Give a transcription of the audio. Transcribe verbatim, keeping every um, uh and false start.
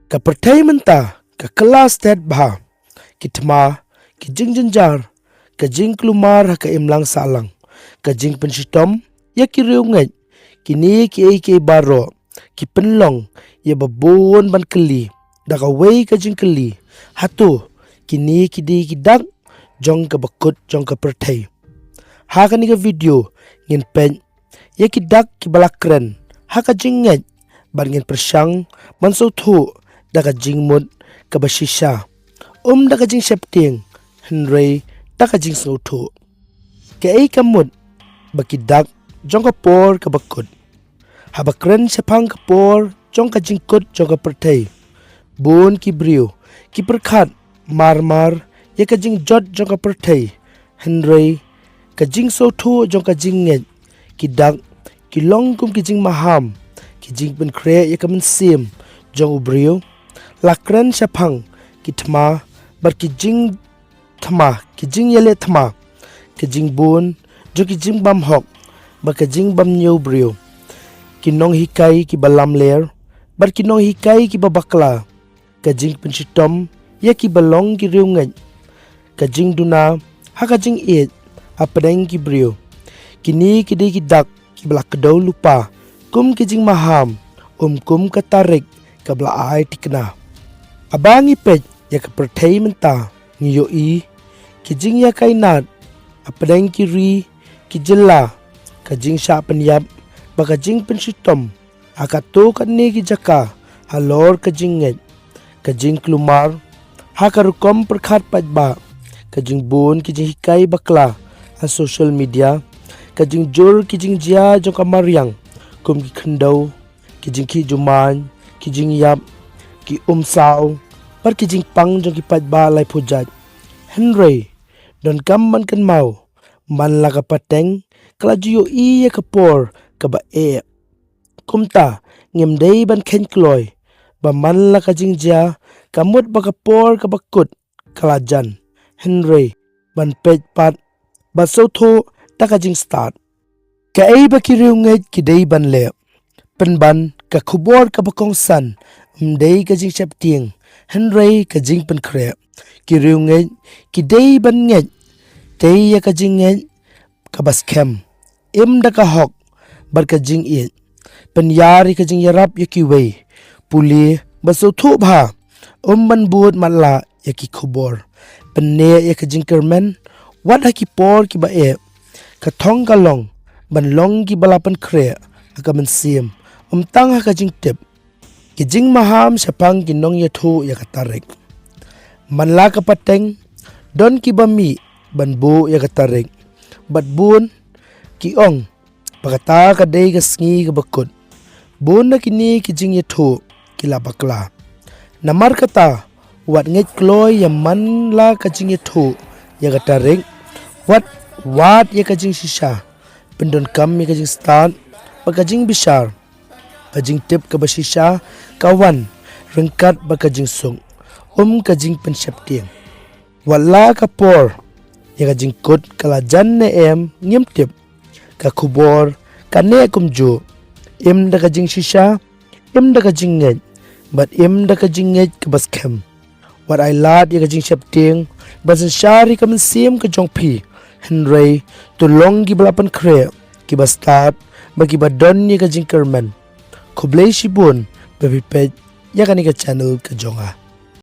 Ka pyrthei mynta ka kylla stet bha. Ki thma, ki jingjynjar, ka jingkulmar ha ka imlang sahlang, ka jingpynshitom ïa ki riewngeit, kine kiei kiei baroh ki pynlong ïa ba bun ban kylli da kawei ka jingkylli: hato kine ki dei ki dak jong kaba kut jong ka pyrthei? Ha kane ka video ngin peit ïa ki dak kiba la kren ha ka jingngeit bad ngin pyrshang ban sngewthuh da ka jingmut kaba shisha, ym da ka jingsheptieng, hynrei da ka jingsngewthuh. Kaei ka mut ba ki dak jong ka por kaba kut? Haba kren shaphang ka por jong ka jingkut jong ka pyrthei, bun ki briew ki pyrkhat marmar ïa ka jingjot jong ka pyrthei, hynrei ka jingsngewthuh jong ka jingngeit, ki dak ki long kum ki jingmaham, ki jingpynkhreh ïa ka mynsiem jong u briew. La kren shaphang ki thma bad ki jingthma, ki jingïaleh thma, ka jingbun jong ki jingbam hok bad ka jingbam ñiew briew, ki nonghikai kiba lamler bad ki nonghikai kiba bakla, ka jingpynshitom ïa kiba long ki riewngeit, ka jingduna ha ka jingïeit hapdeng ki briew. Kine ki dei ki dak kiba la kdew lypa kum ki jingmaham, ym kum ka tarik kaba la ai thikna. Haba ngi peit ïa ka pyrthei mynta, ngi ïohi ki jingïakynad hapdeng ki ri ki jylla, ka jingshah pynïap bad ka jingpynshitom ha katto katne ki jaka halor ka jingngeit, ka jingkulmar ha ka rukom pyrkhat paidbah, ka jingbun ki jinghikai bakla ha social media, ka jingjur ki jingjia jong ka mariang kum ki khyndew, ki jingkhih jumai, ki jingïap, ki umsaw bad ki jingpang jong ki paidbah laiphew jait. Hynrei donkam ban kynmaw, man la ka pateng ka la ju ïohi ïa ka por kaba eh. Kumta ngim dei ban kheiñ kloi ba man la ka jingjia ka mut ba ka por kaba kut ka la jan, hynrei ban peit pat bad sngewthuh da ka jingstad. Kaei ba ki riewngeit ki dei ban leh? Pynban, ka khubor kaba kongsan ym dei ka jingsheptieng, hynrei ka jingpynkhreh. Ki riewngeit ki dei ban ngeit tei ïa ka jingngeit kaba skhem, im da ka hok bad ka jingïeit. Pynïar ïa ka jingïarap ïa kiwei. Pule bad sngewthuh bha, ym ban bud matlah ïa ki khubor. Pynneh ïa ka jingkyrmen wat ha ki por kiba eh. Ka thong ka long ban long kiba la pynkhreh ha ka mynsiem, ym tang ha ka jingtip. Ki jingmaham shaphang ki nongïathuh ïa ka tarik. Man la ka pateng, don kiba mih ban buh ïa ka tarik, bad bun ki ong ba kata ka dei ka sngi kaba kut. Bun na kine ki jingïathuh ki la bakla. Namar kata, wat ngeit kloi ïa man la ka jingïathuh ïa ka tarik. Wat wad ïa ka jingshisha, pyndonkam ïa ka jingstad bad ka jingbishar. Ka jingtip kaba shisha ka wan ryngkat bad ka jingsuk, ym ka jingpynsheptieng. Wat la ka por ïa ka jingkut ka la jan ne em, ngim tip. Ka khubor ka neh kumjuh, im da ka jingshisha, im da ka jingngeit, bad im da ka jingngeit kaba skhem. Wat ai lad ïa ka jingsheptieng ban synshar ïa ka mynsiem ka jong phi, hynrei to long kiba la pynkhreh, kiba stad bad kiba don ïa ka jingkyrmen. Khublei shibun ba phi peit ïa kane ka channel ka jong nga.